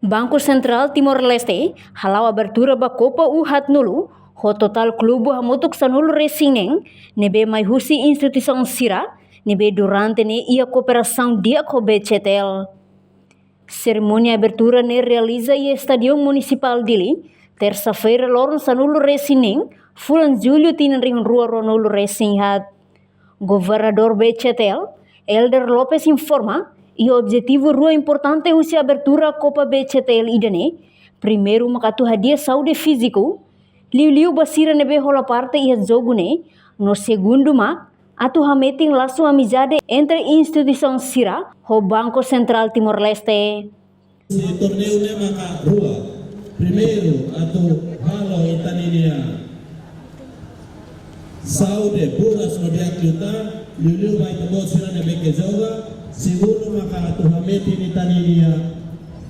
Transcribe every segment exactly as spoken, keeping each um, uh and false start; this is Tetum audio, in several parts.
Banku Sentrál Timor-Leste hala'o abertura ba Kopa U haat-nulu ho totál klube hamutuk sanulu-resin-neen ne'ebé mai husi instituisaun sira ne'ebé durante ne'e iha kooperasaun di'ak ho B C T L. Serimónia abertura ne'e realiza iha Estádiu Munisipál Dili, tersa-feira loron sanulu-resin-neen, fulan Jullu tinan rihun rua ruanulu-resin-haat. Governadór B C T L, Helder Lopes informa, iha objetivu rua importante husi abertura Kopa B C T L ida-ne'e, primeiru maka atu hadi'a saúde fíziku, liuliu ba sira ne'ebé hola parte iha jogu ne'e, no segundu mak atu hametin lasu amizade entre instituisaun sira ho Banku Sentrál Timor-Leste. Husi torneiu ne'e maka rua. Primeiru, atu halo ita-nia saúde buras no di'ak liután, liuliu ba ita-boot sira ne'ebé ke joga. Segundu maka atu hametin ita-nia,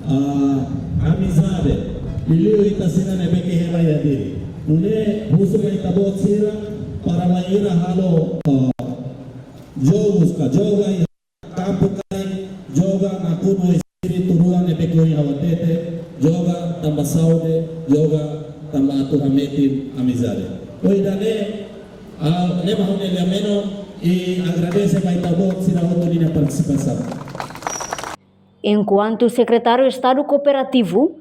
ah, amizade, liuliu ita sira ne'ebé ke hela iha Dili. Nune'e husu ba ita-boot sira para bainhira halo, ah, jogus ka joga iha kampu karik, joga nakonu espíritu rua ne'ebé ke ohin ha'u hatete, joga tanba saúde, joga tanba atu hametin amizade. Ho ida-ne'e, ah, ne'e mak ha'u-nia lia-menon, i agradese ba ita-boot sira hotu nia partisipasaun. Enkuantu Sekretáriu Estadu Kooperativu,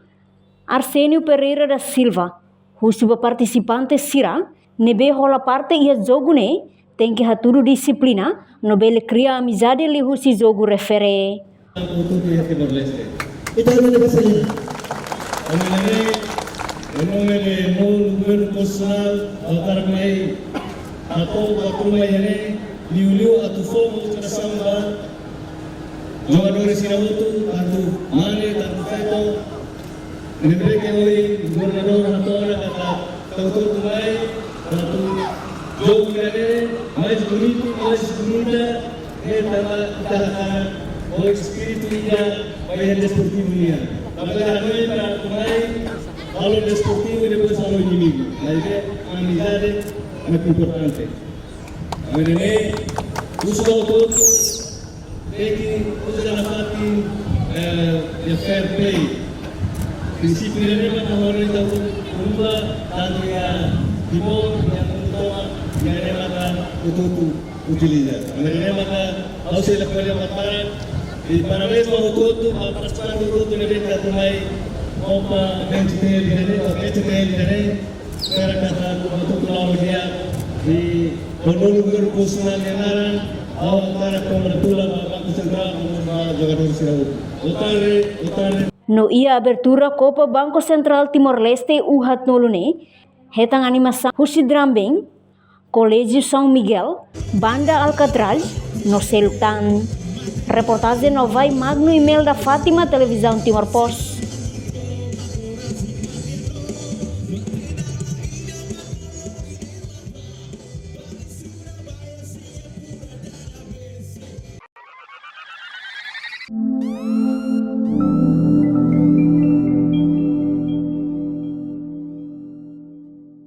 Arsénio Pereira da Silva, husu ba partisipante sira ne'ebé hola parte iha jogu ne'e, tenke hatudu dixiplina, no bele kria amizade liuhusi jogu refere. Ita-nia basa. Em nome do Governo Constitucional, ha'u hakarak mai hato'o ba tuma iha ne'e, liuliu atu fó motivasaun ba jogadór sira hotu, tantu mane, tantu feto. Ne'ebé ke ohin governadór hato'o ona katak ita hotu mai, atu jogu ida-ne'e mais bonitu, mais bonita, ne'e tanba ita hakarak ho espíritu ida ba iha desportivu nian. Tanba ita hanoin katak atu mai halo desportivu i depois halo inimigu. Maibé amizade mak importante. Ami ne'e, husu ba hotu-hotu, tenke uza nafatin, eh, de fair play. Prinsípiu ida-ne'e maka hori tau rumba, tantu iha timor, iha mundo, ida-ne'e maka hotu-hotu utiliza. Ami ne'e maka ha'u sei la pode matar, i parabéns ba hotu-hotu, ba partisipante hotu-hotu ne'ebé ke atu mai Kopa B C T L ida-ne'e, Kopa B C T L ida-ne'e. Espera katak atu klaru dia di Kondolu Guru Kusna Nenaran, ha'u hakarak kongratula ba Banku Sentrál, ba jogadór sira hotu. Boa tarde, boa tarde. No iha abertura Kopa Banku Sentrál Timor-Leste U haat-nulu ne'e, hetan animasaun husi drum band, Koléjiu São Miguel, Banda Alcatraz, no seluk tan. Reportajen Novai Magno, Imelda Fátima, Televizaun Timor Post.